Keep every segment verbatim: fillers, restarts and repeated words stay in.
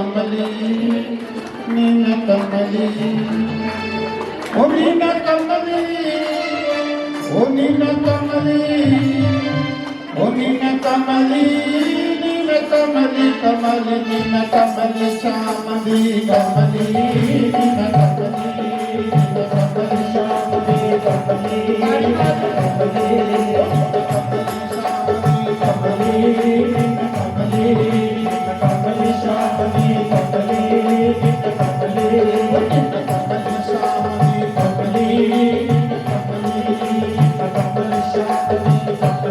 कमली, नीना कमली, ओ नीना कमली, ओ नीना कमली, ओ नीना कमली, नीना कमली, कमली, नीना कमली, श्याम दी कमली, नीना कमली, नीना कमली, श्याम दी कमली, नीना कमली, ओ नीना कमली, श्याम दी कमली, नीना कमली, नीना कमली, श्याम दी कमली, नीना कमली, नीना कमली, श्याम दी कमली।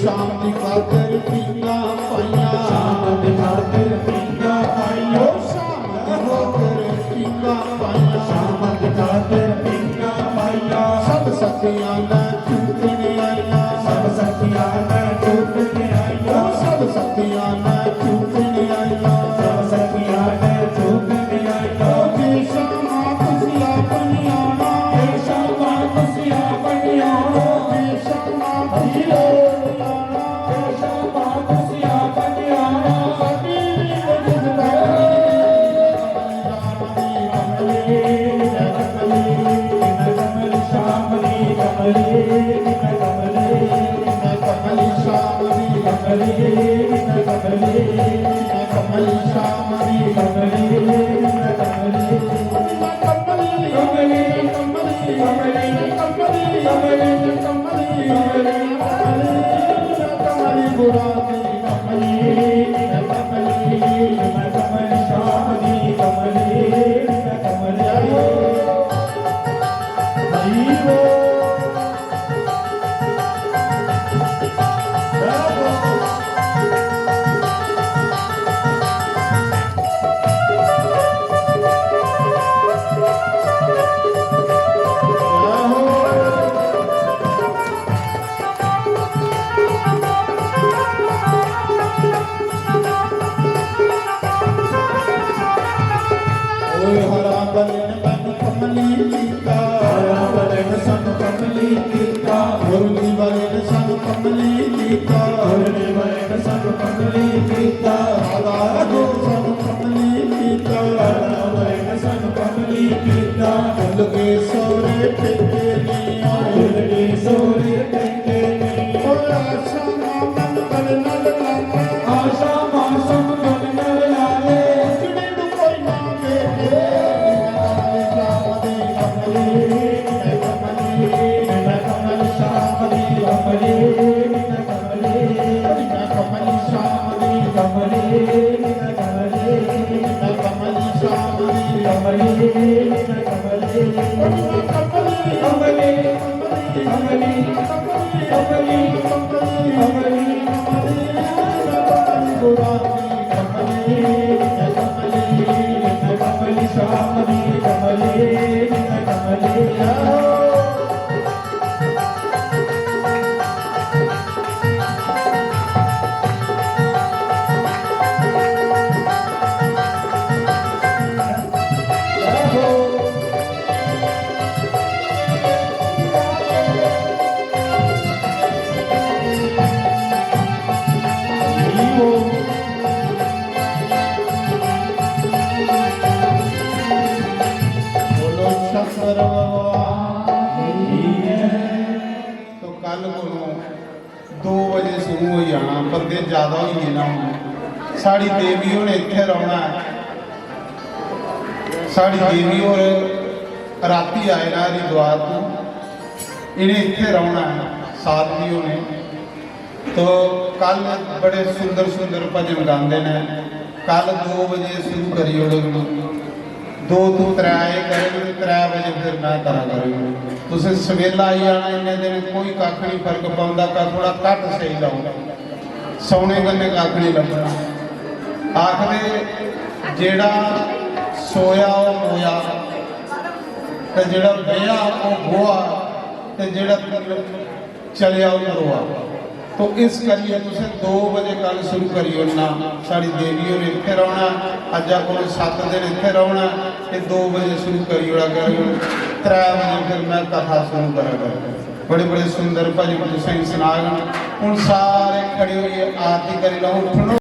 शाम दी खातर पींघां पाइयां। शाम दी खातर पींघां पाइयां। ओ शाम दी खातर पींघां पाइयां। शाम दी खातर पींघां पाइयां। सब सखियां ने चूकने आइयां। सब सखियां ने चूकने आइयां। ओ सब सखियां ने चूकने आइयां। सब सखियां ने चूकने आइयां। ओ जी शामा तुसी आप नहीं आना। जी शामा तुसी आप नहीं आना। जी शामा तुसी आप नहीं आना। ओए हरा बलन तन कमली कीता। हरा बलन सन कमली कीता। मुरली बलन सन कमली कीता। मुरली बलन सन कमली कीता। हरा बलन सन कमली कीता। हरा बलन सन कमली कीता। भुल गए सोरे पेके नहीं आए। भुल गए सोरे पेके नहीं आए। ओ आशा मामन बल नल लाले। आशा मासम बल नल लाले। बोलो शंकर भगवान की जय। तो कल कोलों दो बजे शुरू हो जाना, बंदे ज्यादा होई गे ना। हुन साढ़ी देवी होरें इत्थै रौह्ना ऐ। साढ़ी देवी होर राती आए ना हरिद्वार तों, इ'नें इत्थै रौह्ना ऐ। साध्वी होरें तो कल बड़े सुंदर सुंदर भजन गांदे ने। कल दो बजे शुरू करी ओड़ो, दो तों त्रै एह् करन, त्रै बजे फिर मैं करा करूँ। तुसें सवेला आई जाना, इन्ने दिन कोई कक्ख नहीं फर्क पौंदा, का थोड़ा घट्ट सेई लैओ, सौने कन्नै कक्ख नहीं लब्भना। आखदे जेड़ा सोया ओह् मोया, ते जेड़ा बेहा ओह् गोहा, ते जेड़ा चलेआ ओह् नरोआ। तो इस करियै तुसें दो बजे कल शुरू करी ओड़ना। साढ़ी देवी होरें इत्थै रौह्ना, अज्जा कोल सत्त दिन इत्थै रौह्ना, ते दो बजे शुरू करी ओड़ा कर, त्रै बजे फिर मैं कथा शुरू करा कर। बड़े बड़े सुंदर भजन तुसेंगी सनागन। हुन सारे खड़े होइयै आरती करी लैओ, उट्ठनो